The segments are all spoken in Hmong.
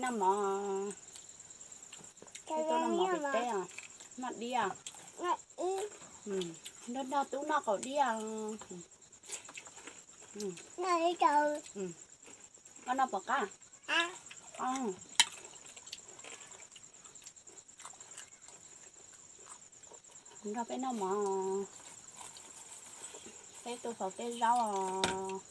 Noj mov, noj mov pem teb os, noj diab. Nrog nrog tub noj qaum diab. Koj noj puas qab? Nrog peb noj mov, peb tuaj faus peb zaub os.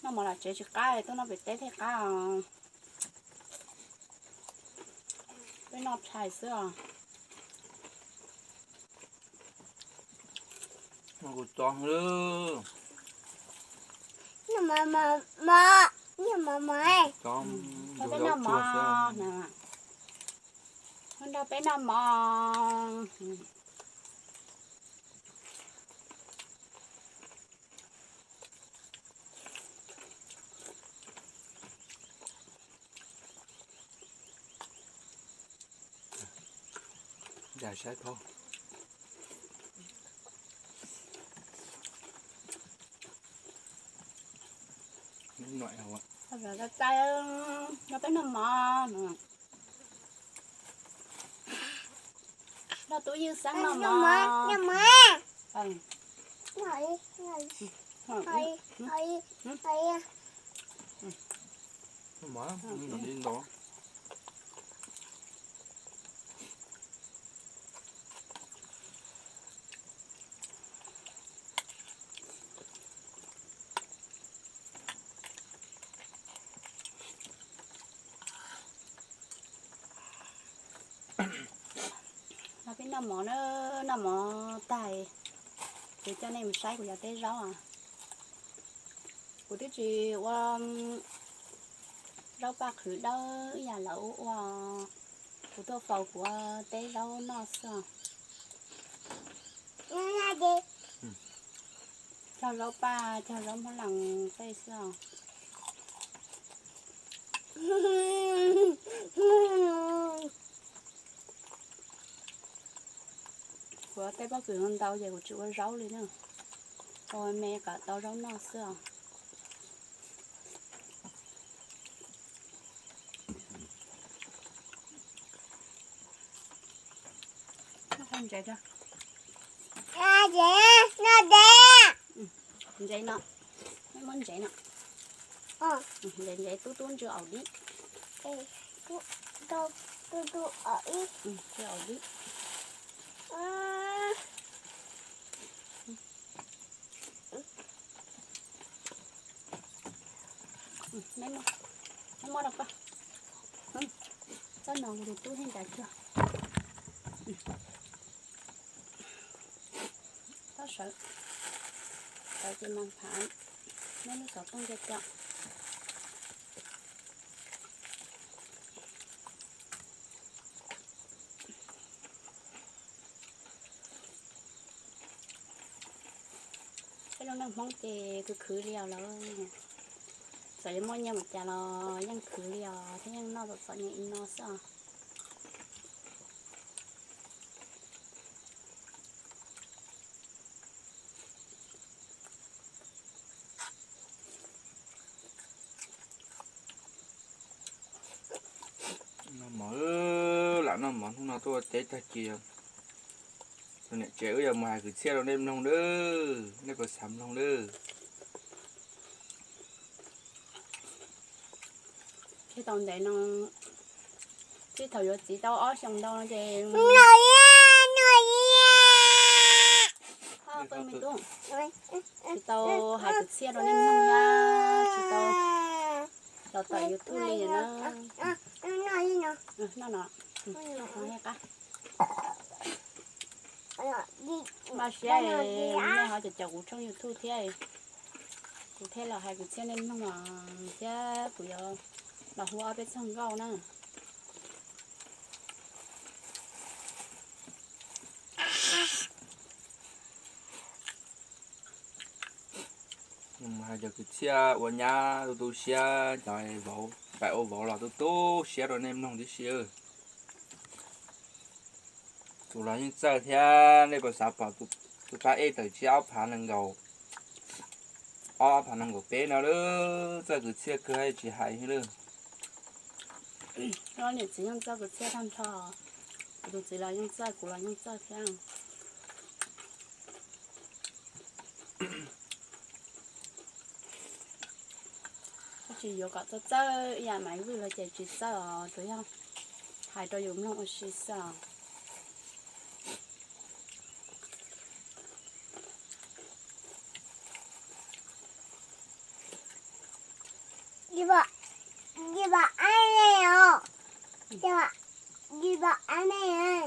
Noj mov lom tsev tsis qab, tuaj noj pem teb thiaj qab os. Peb noj tshais xwb os. Kuv tso, noj mov, noj mov, noj mov, noj mov. Saib phob. Noj peb noj mov, nrog tub Ywj Xeeb noj mov. Nrog peb noj mov na, noj mov tag ces coj nej mus saib kuv cov teb zaub. Kuv twb tsis ua zaub paj qhwv dawb ib yam lawv ua, kuv tuaj faus kuv teb zaub noj xwb. Cog zaub paj, cog zaub Hmoob Lees tej xwb os. Kuv tej pob kws ntau ces kuv tsis ua zaub li na, ua me kom tau zaub noj xwb os. Ntses no, muab ntses no, ntses ntses tub tub ntsw aus dib. Tub tub aus dib. Muab rau koj, txoj no kuv tus tub thiaj ncav cuag. Tab sawv, sawv ces mas phav, muab lub xov tooj coj coj. Peb lub neej Hmoob ces khwv khwv li os lawm. Txawm yuav muaj nyiaj npaum cas los yeej khwv li os, thiab yeej noj txom txom nyem li no xwb os. Noj mov, lam noj mov hnub no tuaj ua teb tag kis. Tus niam tsev wb yuav mus hais kwv txhiaj rau nej mloog nawb, nej puas xav mloog nawb. Tsis tau ntev no, txij thaum yuav txiv tau ob xyoos ntau no ces tsis tau hais kwv txhiaj rau nej mloog na, tsis tau los tawm YouTube li na. Noj no, qab. Npaj siab nej ho caum caum kuv tshooj YouTube thiab, kuv thiaj los hais kwv txhiaj nej mloog os, thiab kuv yuav los hu ob peb txog nkauj na. Hais cov kwv txhiaj ua nyab tu tu siab, cov vauv, pab ua vauv los tu tu siab rau nej mloog tib si. Tus los yeej txawj thiab, nej puas xav pom tus pab ej tawm tsiab ob phav nees nkaum, ob phav nees nkaum peb no lawm, txawj kwv txhiaj kawg tsis hais lawm. Niam txiv yeej txawj kwv txhiaj tag nrho, kuv tus txiv los yeej txawj, kuv los yeej txawj thiab. Koj tsis yuav kom txawj txawj ib yam Maiv Vwj los ces tsis txawj os, tsuas yog hais rau yus mloog ua si xwb os.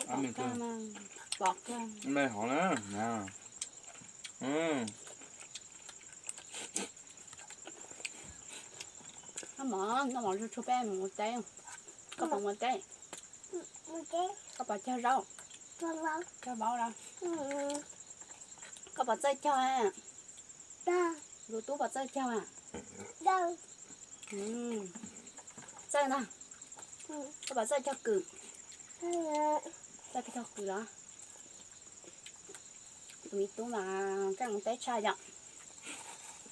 Pom kawg, pom kawg. Noj mov, noj mov tsuag tsuag peb mus ua teb. Koj puas mus ua teb? Koj puas cog zaub? Cog zaub los? Koj puas txawj cog? Tus tub puas txawj cog? Txawj ntag. Koj puas txawj cog kws? Txawj cog kws los? Tus me tub mas keej mus teb tshaj yom.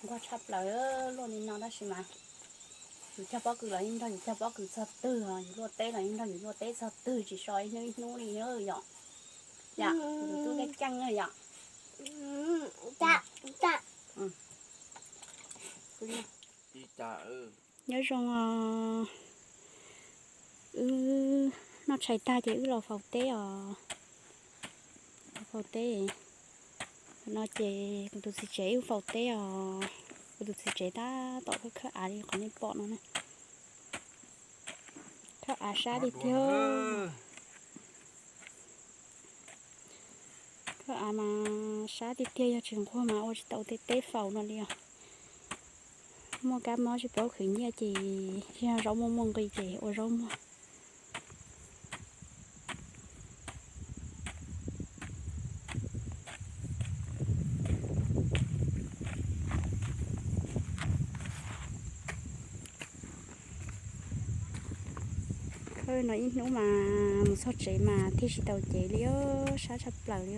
Nquag tshaj plaws luaj li no tab sis mas yus cog pob kws los yeej nrog yus cog pob kws txog twg, yus luaj teb los yeej nrog yus luaj teb txog twg, tsis so ib hnub ib hnub li yom. Yom, tus tub keej keej yom. Nyob zoo os, wb noj tshais tag ces wb los faus teb os. Faus teb no ces kuv tus txiv tsev wb faus teb os. Kuv tus txiv tsev tab tom khawb khawb av li qhov nej pom no na. Khawb av sab tiag tiag. Khawb av mas sab tiag tiag, yog tsis nquag mas ua tsis tau tej teb faus no li os. Muaj kab mob tsis paub khwv nyiaj ces yog zaub muaj muaj nqi ces ua zaub muag. Khawb no ib hnub mas mus txog tsev mas thiaj tsis tau cev li, sab tshaj plaws li.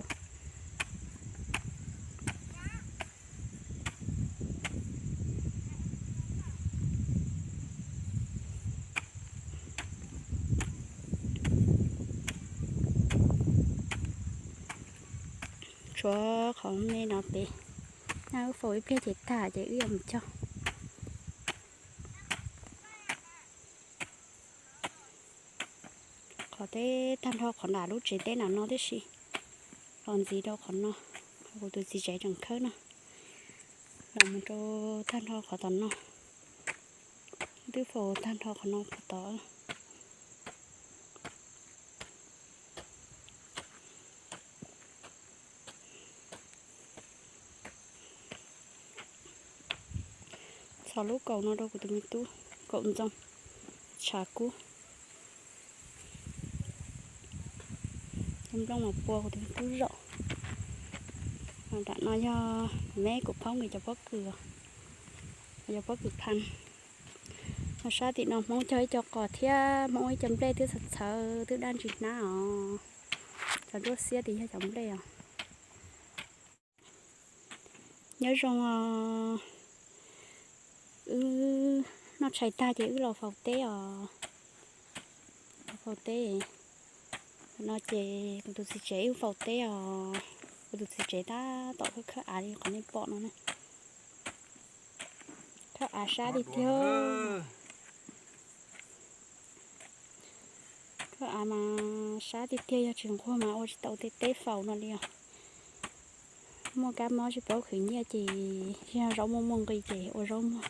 Tshuav qhov me no pem, nag wb faus ib pliag ces tag ces wb yuav mus cog. Qhov teb tag nrho qhov nram lub tsev teb nram no tib si, los ntxiv rau qhov no, kuv tus txiv tsev tseem khawb no, los mus rau tag nrho qhov tom no, twb faus tag nrho qhov no qhov tod. Txhos lub kaus no rau kuv tus me tub, kaus ntxoov, tshav kub. Cov nplooj mas pua kuv tus me tub zaum. Nram no yog me kuv phaub nqis cov pob kws, cov pob kws phan. Ho sab tim no Hmoob cog ib co qos thiab Hmoob ua ib co nplej twb txhawv txhawv twb daj ntsis hnab os. Cov nruab xiab tim yog cov nplej os. Nyob zoo os, wb noj tshais tag ces wb los faus teb os. Los faus teb no ces kuv tus txiv tsev wb faus teb os. Kuv tus txiv tsev tab tom khawb khawb av li qhov nej pom no na. Khawb av sab tiag tiag. Khawb av mas sab tiag tiag, yog tsis nquag mas ua tsis tau tej teb faus no li os. Muaj kab mob tsis paub khwv nyiaj ces yog zaub muaj muaj nqi ces ua zaub muag.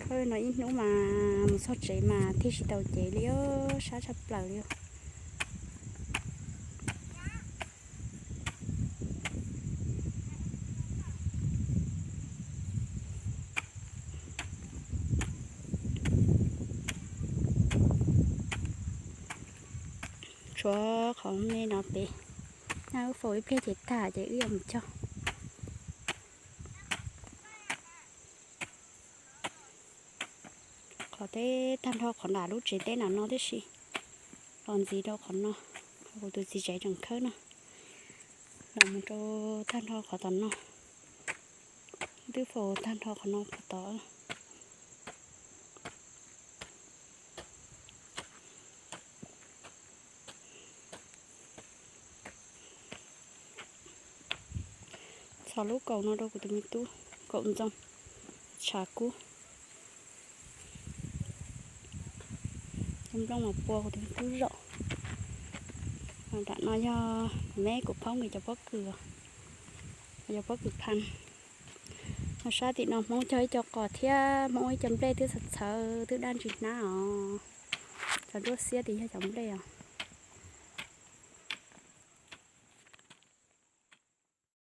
Khawb no ib hnub mas mus txog tsev mas thiaj tsis tau cev li, sab tshaj plaws li. Tshuav qhov me no pem, Wb faus ib pliag ces tag ces wb yuav mus cog. Qhov teb tag nrho qhov nram lub tsev teb nram no tib si, los ntxiv rau qhov no, kuv tus txiv tsev tseem khawb no, los mus rau tag nrho qhov tom no, twb faus tag nrho qhov no qhov tod. Txhos lub kaum no rau kuv tus me tub, kaum ntxoov, tshav kub. Cov nplooj mas pua kuv tus me tub zaum. Nram no yog meb kuv phaub nqis cov pob kws, cov pob kws pha. Ho sab tim no Hmoob cog ib co qos thiab Hmoob ib co nplej twb txhawv txhawv twb daj ntsis hnab os. Cov nruab xiab tim yog cov nplej os.